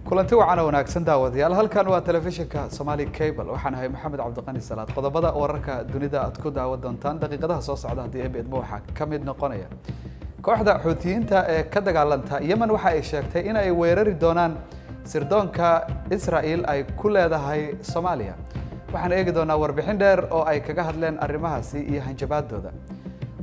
Kulanti wacan oo wanaagsan, daawadayaal. Halkan waa telefishinka Somali Cable. Waxaan ahay Maxamed Cabdiqani Salaad. Qodobada wararka dunida aad ku daawan doontaan daqiiqadaha soo socda, haddii Eebbe idmo, waxaa ka mid noqonaya: kooxda Xuutiyiinta ee ka dagaalanta Yemen waxa ay sheegtay in ay weerari doonaan sirdoonka Israel ay ku leedahay Soomaaliya. Waxaan eegi doonaa warbixin dheer oo ay kaga hadleen arrimahaasi iyo hanjabaadooda.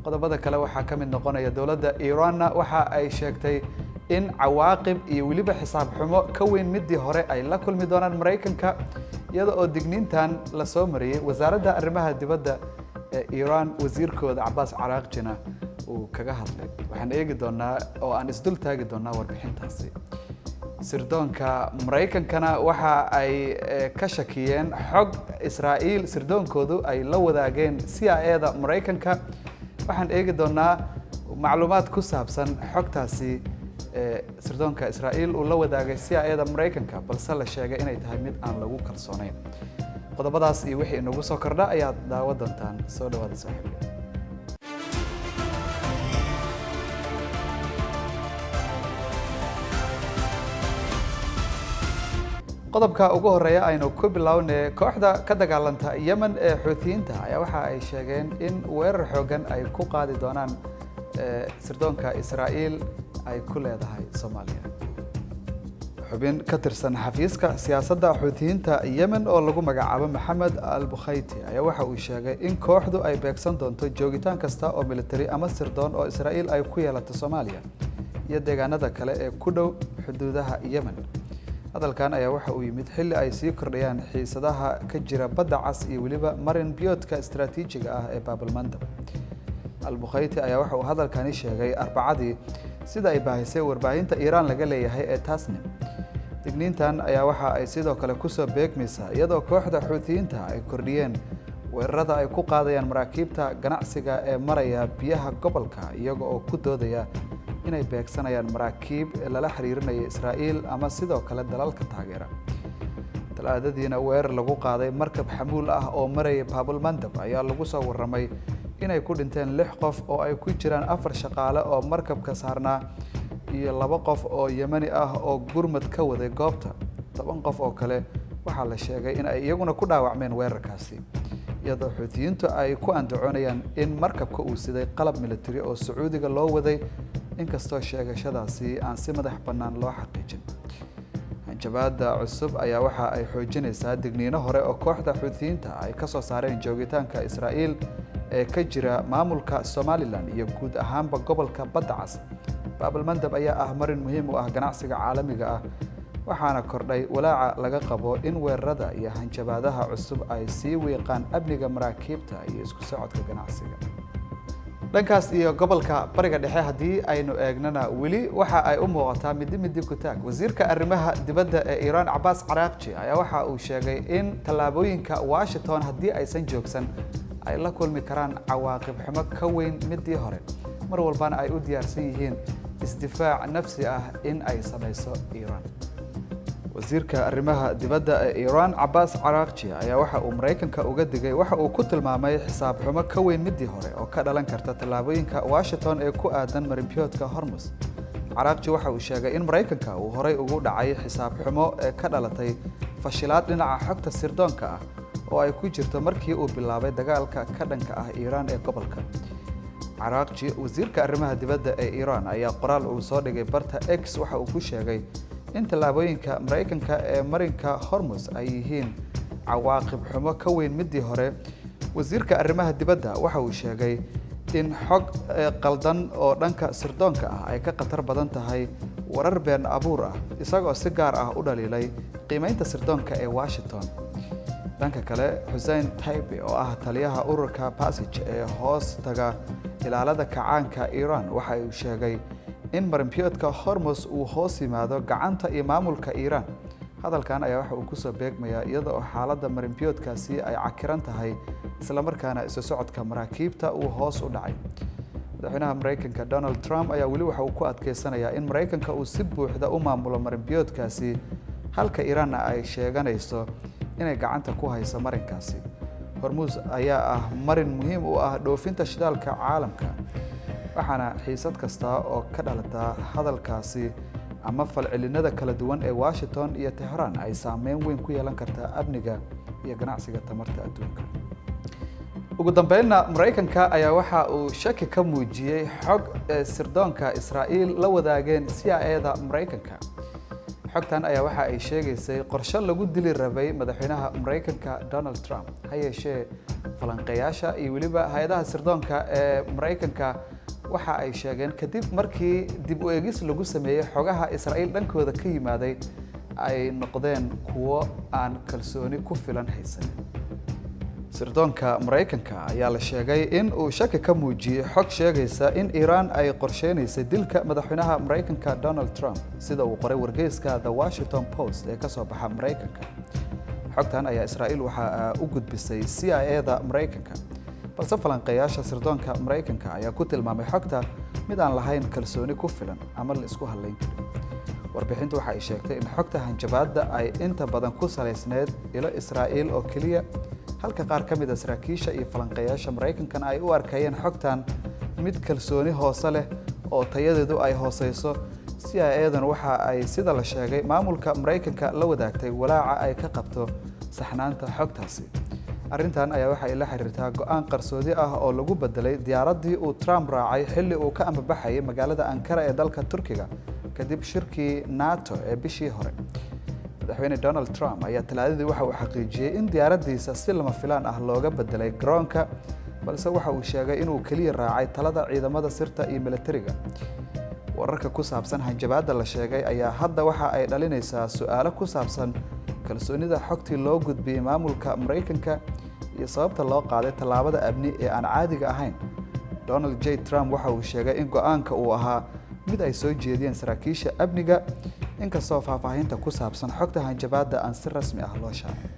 Qodobada kale waxaa ka mid noqonaya: dowladda Iranna waxa ay sheegtay in cawaaqib iyo weliba xisaab xumo ka weyn midii hore ay la kulmi doonaan Maraykanka, iyada oo digniintan la soo mariyey wasaaradda arrimaha dibadda ee Iran, wasiirkooda Cabaas Caraaqjina uu kaga hadlay. Waxaan eegi doonaa oo aan isdul taagi doonaa warbixintaasi. Sirdoonka Maraykankana waxa ay ka shakiyeen xog Israa'iil sirdoonkoodu ay la wadaageen CIA da Maraykanka. Waxaan eegi doonaa macluumaad ku saabsan xogtaasi ee sirdoonka Israa'iil uu la wadaagay CIA da Maraykanka, balse la sheegay inay tahay mid aan lagu kalsoonayn. Qodobadaas iyo wixii inagu soo kordha ayaad daawan doontaan. Soo dhawaada, saaxiibka. Qodobka ugu horeeya aynu ku bilownay: kooxda ka dagaalanta Yemen ee Xuutiyiinta ayaa waxa ay sheegeen in weerar xoogan ay ku qaadi doonaan sirdoonka Israa'iil ay ku leedahay Soomaaliya. Xubin ka tirsan xafiiska siyaasadda Xuutiyiinta Yemen oo lagu magacaabo Maxamed Al Bukhayti ayaa waxa uu sheegay in kooxdu ay beegsan doonto joogitaan kasta oo militari ama sirdoon oo Israa'iil ay ku yeelato Soomaaliya iyo deegaanada kale ee ku dhow xuduudaha Yemen. Hadalkan ayaa waxa uu yimid xilli ay sii kordhayaan xiisadaha ka jira Badda Cas iyo weliba marin biyoodka istaraatiijiga ah ee Baabalmandab. Albukhayti ayaa waxa uu hadalkani sheegay Arbacadii, sida ay baahisay warbaahinta Iiraan laga leeyahay ee Tasnim. Digniintan ayaa waxa ay sidoo kale kusoo beegmaysaa iyadoo kooxda Xuutiyiinta ay kordhiyeen weerarada ay ku qaadayaan maraakiibta ganacsiga ee maraya biyaha gobolka, iyaga oo ku doodaya inay beegsanayaan maraakiib lala xiriirinaya Israa'iil ama sidoo kale dalalka taageera. Talaadadiina weerar lagu qaaday markab xamuul ah oo maraya Baabulmandab ayaa lagu soo warramay inay ku dhinteen lix qof, oo ay ku jiraan afar shaqaale oo markabka saarnaa iyo laba qof oo Yemani ah oo gurmad ka waday goobta. 10 qof oo kale waxaa la sheegay in ay iyaguna ku dhaawacmeen weerarkaasi, iyadoo Xuutiyiintu ay ku andacoonayaan in markabka uu siday qalab militari oo Sacuudiga loo waday, inkastoo sheegashadaasi aan si madax bannaan loo xaqiijin. Hanjabaada cusub ayaa waxa ay xoojinaysaa digniino hore oo kooxda Xuutiyiinta ay ka soo saareen joogitaanka Israa'iil ee ka jira maamulka Somaliland iyo guud ahaanba gobolka Badda Cas. Baabalmandab ayaa ah marin muhiim u ah ganacsiga caalamiga ah, waxaana kordhay walaaca laga qabo in weerarada iyo hanjabaadaha cusub ay sii wiiqaan amniga maraakiibta iyo isku socodka ganacsiga. Dhankaas iyo gobolka Bariga Dhexe haddii aynu eegnana, weli waxa ay u muuqataa midi midi ku taag. Wasiirka arrimaha dibadda ee Iiraan, Cabaas Caraaqji, ayaa waxa uu sheegay in tallaabooyinka Washington haddii aysan joogsan ay la kulmi karaan cawaaqib xumo ka weyn midii hore, mar walbana ay u diyaarsan yihiin isdifaac nafsi ah in ay samayso Iiraan. Wasiirka arrimaha dibadda ee Iiraan, Cabaas Caraaqji, ayaa waxa uu Maraykanka uga digay waxa uu ku tilmaamay xisaab xumo ka weyn midii hore oo ka dhalan karta tallaabooyinka Washington ee ku aadan marinbiyoodka Hormus. Caraaqji waxa uu sheegay in Maraykanka uu horay ugu dhacay xisaab xumo ee ka dhalatay fashilaad dhinaca xogta sirdoonka ah, oo ay ku jirto markii uu bilaabay dagaalka ka dhanka ah Iiraan ee gobolka. Caraaqji, wasiirka arrimaha dibadda ee Iiraan, ayaa qoraal uu soo dhigay barta X waxa uu ku sheegay in tallaabooyinka Maraykanka ee marinka Hormus ay yihiin cawaaqib xumo ka weyn midii hore. Wasiirka arrimaha dibadda waxa uu sheegay in xog qaldan oo dhanka sirdoonka ah ay ka khatar badan tahay warar been abuur ah, isagoo si gaar ah u dhaliilay qiimeynta sirdoonka ee Washington. Dhanka kale, Xussein Taibe, oo ah taliyaha ururka Basij ee hoos taga Ilaalada Kacaanka Iiraan, waxa uu sheegay in marinbiyoodka Hormus uu hoos yimaado gacanta iyo maamulka Iiraan. Hadalkan ayaa waxa uu kusoo beegmayaa iyada oo xaaladda marinbiyoodkaasi ay cakiran tahay, islamarkaana isu socodka maraakiibta uu hoos u dhacay. Madaxweynaha Maraykanka Donald Trump ayaa weli waxa uu ku adkeysanayaa in Maraykanka uu si buuxda u maamulo marinbiyoodkaasi, halka Iiraanna ay sheeganayso inay gacanta ku hayso marinkaasi. Hormuus ayaa ah marin muhiim u ah dhoofinta shidaalka caalamka, waxaana xiisad kasta oo ka dhalata hadalkaasi ama falcelinada kala duwan ee Washington iyo Tehraan ay saameyn weyn ku yeelan kartaa amniga iyo ganacsiga tamarta adduunka. Ugu dambeynna, Maraykanka ayaa waxa uu shaki ka muujiyey xog sirdoonka Israa'iil la wadaageen CIA-da Maraykanka. Xogtan ayaa waxa ay sheegaysay qorshe lagu dili rabay madaxweynaha Maraykanka Donald Trump. Ha yeeshee, falanqeeyaasha iyo weliba hay-adaha sirdoonka ee Maraykanka waxa ay sheegeen, kadib markii dib u eegis lagu sameeyey xogaha Israa'iil dhankooda ka yimaaday, ay noqdeen kuwo aan kalsooni ku filan haysanin. Sirdoonka Maraykanka ayaa la sheegay in uu shaki ka muujiyey xog sheegaysa in Iiraan ay qorsheynaysay dilka madaxweynaha Maraykanka Donald Trump, sida uu qoray wargeyska The Washington Post ee ka soo baxa Maraykanka. Xogtan ayaa Israa'iil waxaa u gudbisay CIA-da Maraykanka, balse falanqeeyaasha sirdoonka Maraykanka ayaa ku tilmaamay xogta mid aan lahayn kalsooni ku filan ama la isku hadlayn karin. Warbixintu waxa ay sheegtay in xogta hanjabaadda ay inta badan ku salaysneed ilo Israa'iil oo keliya, halka qaar ka mid a saraakiisha iyo falanqeeyaasha Maraykankana ay u arkayeen xogtan mid kalsooni hoose leh oo tayadeedu ay hooseyso. CIA-dan waxa ay, sida la sheegay, maamulka Maraykanka la wadaagtay walaaca ay ka qabto saxnaanta xogtaasi. Arrintan ayaa waxa ay la xiriirtaa go-aan qarsoodi ah oo lagu bedelay diyaaraddii uu Trump raacay xilli uu ka ambabaxayay magaalada Ankara ee dalka Turkiga kadib shirkii NATO ee bishii hore. Madaxweyne Donald Trump ayaa Talaadadii waxa uu xaqiijiyey in diyaaraddiisa si lama filaan ah looga bedelay garoonka, balse waxa uu sheegay inuu keliya raacay talada ciidamada sirta iyo militariga. Wararka ku saabsan hanjabaadda la sheegay ayaa hadda waxa ay dhalinaysaa su-aalo ku saabsan kalsoonida xogtii loo gudbiyey maamulka Maraykanka iyo sababta loo qaaday tallaabada amni ee aan caadiga ahayn. Donald J Trump waxa uu sheegay in go-aanka uu ahaa mid ay soo jeediyeen saraakiisha amniga, inkastoo faahfaahinta ku saabsan xogta hanjabaadda aan si rasmi ah loo shaacin.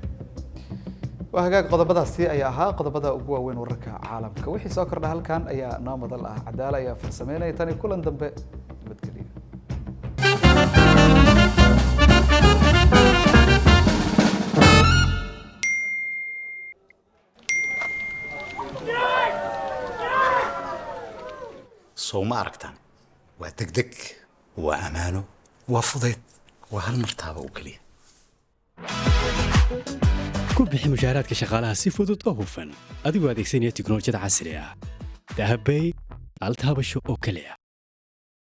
Waa hagaag, qodobadaasi ayaa ahaa qodobada ugu waaweyn wararka caalamka. Wixii soo kordha halkan ayaa noo madal ah. Cadaala ayaa farsameynaya. Tani kulan dambe, nabadgeliyo. Sow ma aragtaan? Waa degdeg, waa ammaano, waa fudayd, waa hal martaaba oo keliya. Ku bixi mushaaraadka shaqaalaha si fudud oo hufan adigoo adeegsanaya tiknoolajiyada casriga ah. Dahabbay, hal taabasho oo keliya.